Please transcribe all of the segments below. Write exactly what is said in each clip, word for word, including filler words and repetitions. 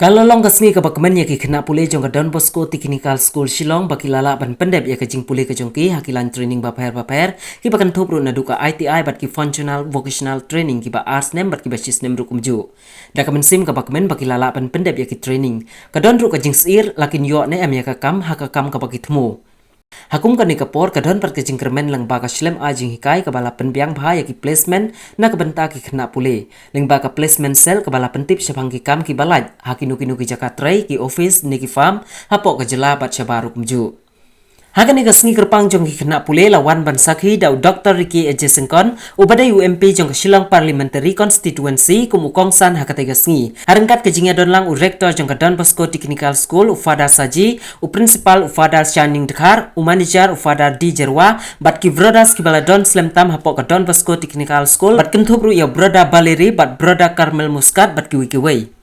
La long ka sngi kaba kmen ïa ki khynnah pule jong ka Don Bosco Technical School Shillong ba ki la lah ban pyndep ïa ka jingpule ka jong ki ha ki line training bapher bapher, kiba kynthup ruh naduh ka I T I bad ki functional vocational training kiba ar snem bad kiba shi snem ruh kumjuh. Da ka mynsiem kaba kmen ba ki la lah ban pyndep ïa ki training, ka don ruh ka jingsyier la kin ïoh ne em ïa ka kam ha ka kam kaba ki thmu. Ha kum kane ka por ka don pat ka jingkyrmen lyngba ka shlem ai jinghikai kaba la pynbiang bha ïa ki placement na ka bynta ki khynnah pule, lyngba ka placement cell kaba la pyntip shaphang ki kam kiba lait ha kino kino ki jaka trei, ki office ne ki farm hapoh ka jylla bad shabar ruh kumjuh. Ha kane ka sngi kyrpang jong ki khynnah pule la wan ban sakhi da u Doctor Ricky A J Syngkon, uba dei u M P jong ka Shillong Parliamentary Constituency, kum u kongsan ha katei ka sngi. Ha ryngkat ka jingïadon lang u Rector jong ka Don Bosco Technical School, u Father Saji, u Principal, u Father Shining Dkhar, u Manager, u Father D Jerwa, bad ki brothers kiba la don slem tam hapoh ka Don Bosco Technical School, bad kynthup ruh ïa u Brother Baleri bad Brother Carmel Muscat bad kiwei kiwei.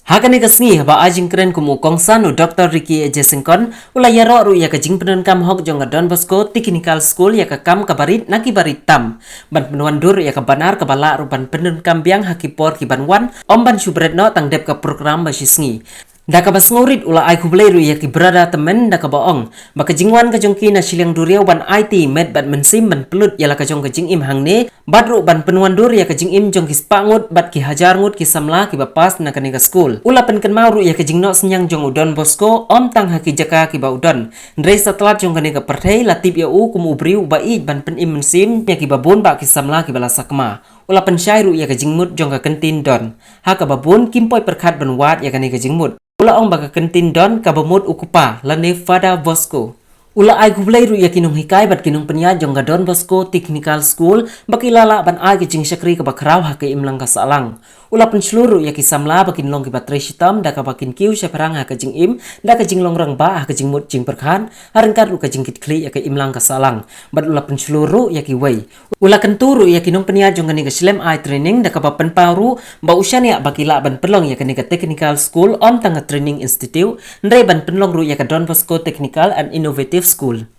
Ha kane ka sngi haba ai jingkren kum u kongsan, u Doctor Ricky A J Syngkon u la ïaroh ruh ïa ka jingpyndonkam hok jong ka Don Bosco Technical School ïa ka kam kaba rit na kiba rit tam, ban pynwandur ïa ka banar kaba lah ruh ban pyndonkam biang ha ki por kiban wan, ym ban shu bret noh tang dep ka program ba shi sngi. Da kaba sngewrit u la ai khublei ruh ïa ki brother tymmen da kaba ong ba ka jingwan ka jong ki na shiliang duriaw ban aiti met bad mynsiem ban pynlut ïa la ka jong ka jingim hangne, bad ruh ban pynwandur ïa ka jingim jong ki spah ngut bad ki hajar ngut ki samla kiba pass na kane ka skul. U la pynkynmaw ruh ïa ka jingnoh synñiang jong u Don Bosco, ym tang ha ki jaka kiba u don, hynrei satlak jong kane ka pyrthei la tip ïa u kum u briew uba ïeit ban pynim mynsiem ïa kiba bun bah ki samla kiba la sakma. U la pynshai ruh ïa ka jingmut jong ka kyntien don, ha kaba bun kim poi pyrkhat ban wad ïa kane ka jingmut. U la ong ba ka kyntien don kaba mut u kpa lane Father Bosco. U la ai khublei ruh ïa ki nonghikai bad ki nongpynïaid jong ka Don Bosco Technical School ba ki la lah ban ai ka jingshakri kaba khraw ha ka imlang ka sahlang. U la pynshlur ruh ïa ki samla ba kin long kiba trei shitom da kaba kin kiew shaphrang ha ka jingim da ka jinglong rangbah ha ka jingmut jingpyrkhat, ha ryngkat ruh ka jingkitkhlieh ïa ka imlang ka sahlang. Bad u la pynshlur ruh ïa kiwei. U la kyntu ruh ïa ki nongpynïaid jong kane ka shlem ai training da kaba pynpaw ruh ba u shaniah ba ki lah ban pynlong ïa kane ka technical school ym tang ka training institute, hynrei ban pynlong ruh ïa ka Don Bosco Technical and Innovative School.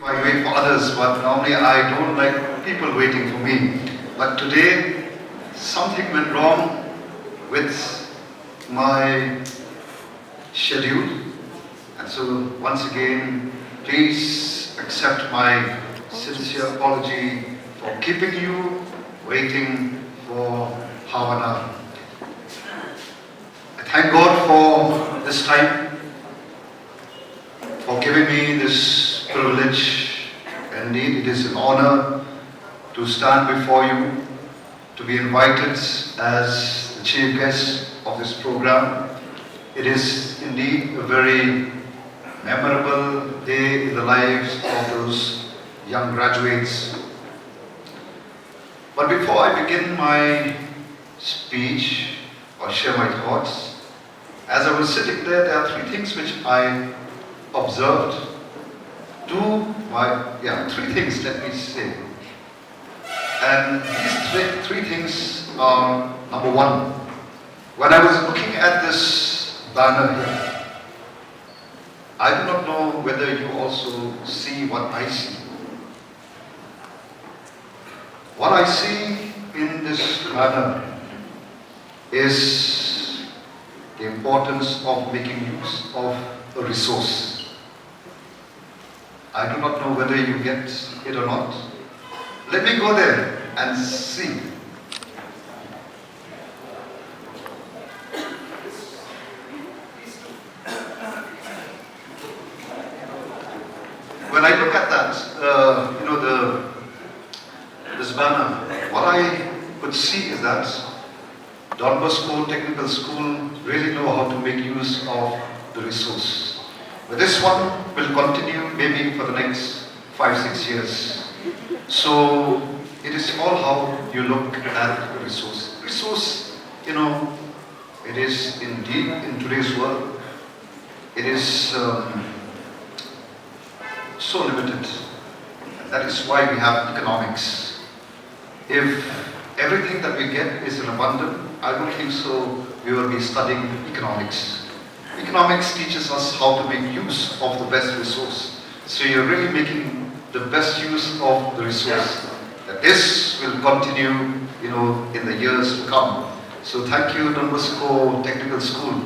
I wait for others, but normally I don't like people waiting for me. But today, something went wrong with my schedule. And so, once again, please accept my sincere apology for keeping you waiting for half an hour. I thank God for this time, for giving me this privilege. Indeed, it is an honor to stand before you, to be invited as the chief guest of this program. It is indeed a very memorable day in the lives of those young graduates. But before I begin my speech or share my thoughts, as I was sitting there, there are three things which I observed. Two, my, yeah, three things, let me say. And these three, three things are, number one, when I was looking at this banner here, I do not know whether you also see what I see. What I see in this banner is the importance of making use of a resource. I do not know whether you get it or not. Let me go there and see. When I look at that, uh, you know, the, this banner, what I could see is that Don Bosco Technical School really know how to make use of the resource. But this one will continue maybe for the next five, six years. So it is all how you look at the resource. Resource, you know, it is indeed in today's world, it is um, so limited. And that is why we have economics. If everything that we get is in abundance, I don't think so we will be studying economics. Economics teaches us how to make use of the best resource. So you're really making the best use of the resource. That this will continue, you know, in the years to come. So thank you, Don Bosco Technical School,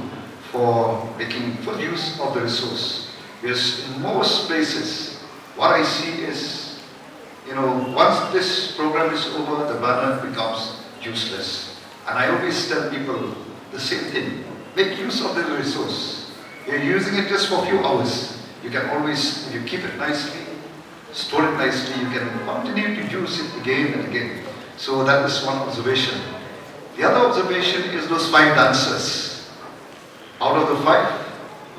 for making full use of the resource. Because in most places, what I see is, you know, once this program is over, the banner becomes useless. And I always tell people the same thing. Make use of the resource. You're using it just for a few hours. You can always, if you keep it nicely, store it nicely, you can continue to use it again and again. So that is one observation. The other observation is those five dancers. Out of the five,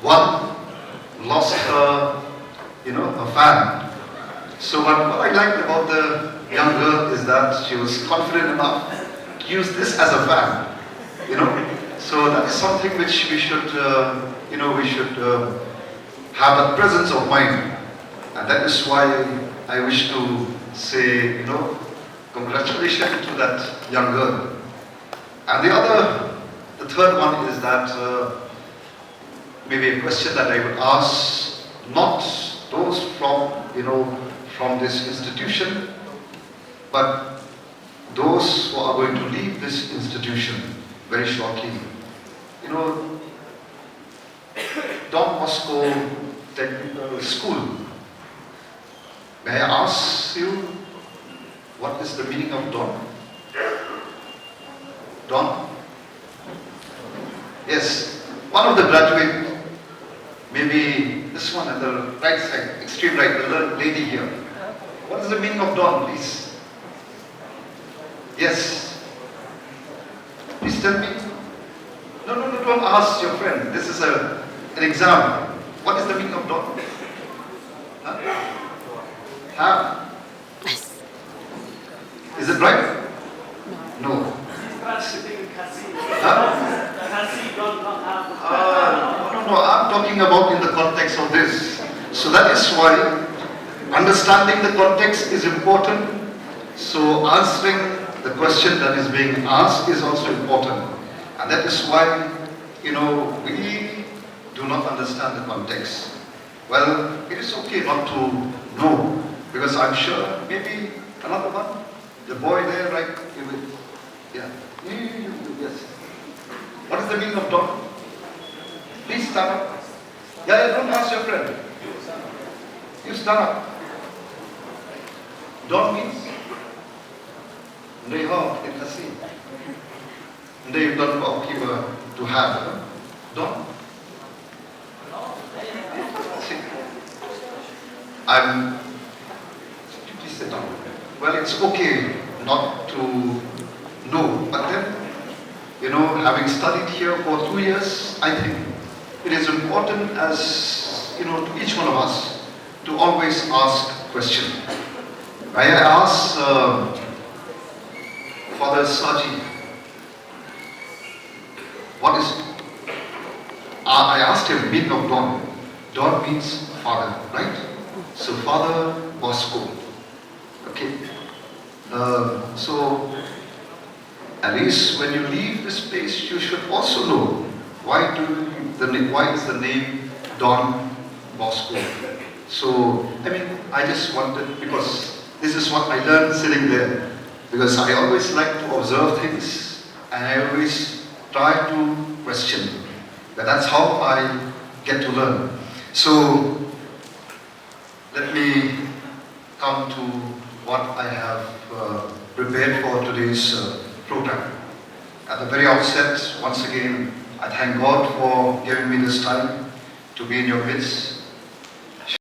one lost her, you know, her fan. So what, what I liked about the young girl is that she was confident enough to use this as a fan, you know. So that is something which we should, uh, you know, we should uh, have that presence of mind. And that is why I wish to say, you know, congratulations to that young girl. And the other, the third one is that uh, maybe a question that I would ask not those from, you know, from this institution, but those who are going to leave this institution very shortly. You know, Don Bosco Technical School. May I ask you, what is the meaning of Don? Don? Yes, one of the graduate, maybe this one at the right side, extreme right, the lady here. What is the meaning of Don, please? Yes. Please tell me. No, no, no, don't ask your friend. This is a, an exam. What is the meaning of Don? Huh? Huh? Is it right? No. Huh? Uh, no, no, no, I'm talking about in the context of this. So that is why understanding the context is important. So answering the question that is being asked is also important. And that is why, you know, we do not understand the context. Well, it is okay not to know, because I'm sure maybe another one, the boy there, right? He will, yeah. You, you, you, you, yes. What is the meaning of Don? Please stand up. Yeah, yeah, don't ask your friend. You stand up. Don means? Ndei ho, in Khasi. Ndei don ba ki ba to have. Don? I'm Please sit down. Well, it's okay not to know, but then, you know, having studied here for two years, I think it is important as, you know, to each one of us to always ask question. I asked uh, Father Saji, what is, I asked him, meaning of Don. Don means father, right? So Father Bosco. Okay. Uh, so at least when you leave this place, you should also know why do the why is the name Don Bosco. So I mean, I just wanted, because this is what I learned sitting there. Because I always like to observe things and I always try to question. But that's how I get to learn. So let me come to what I have uh, prepared for today's uh, program. At the very outset, once again, I thank God for giving me this time to be in your midst.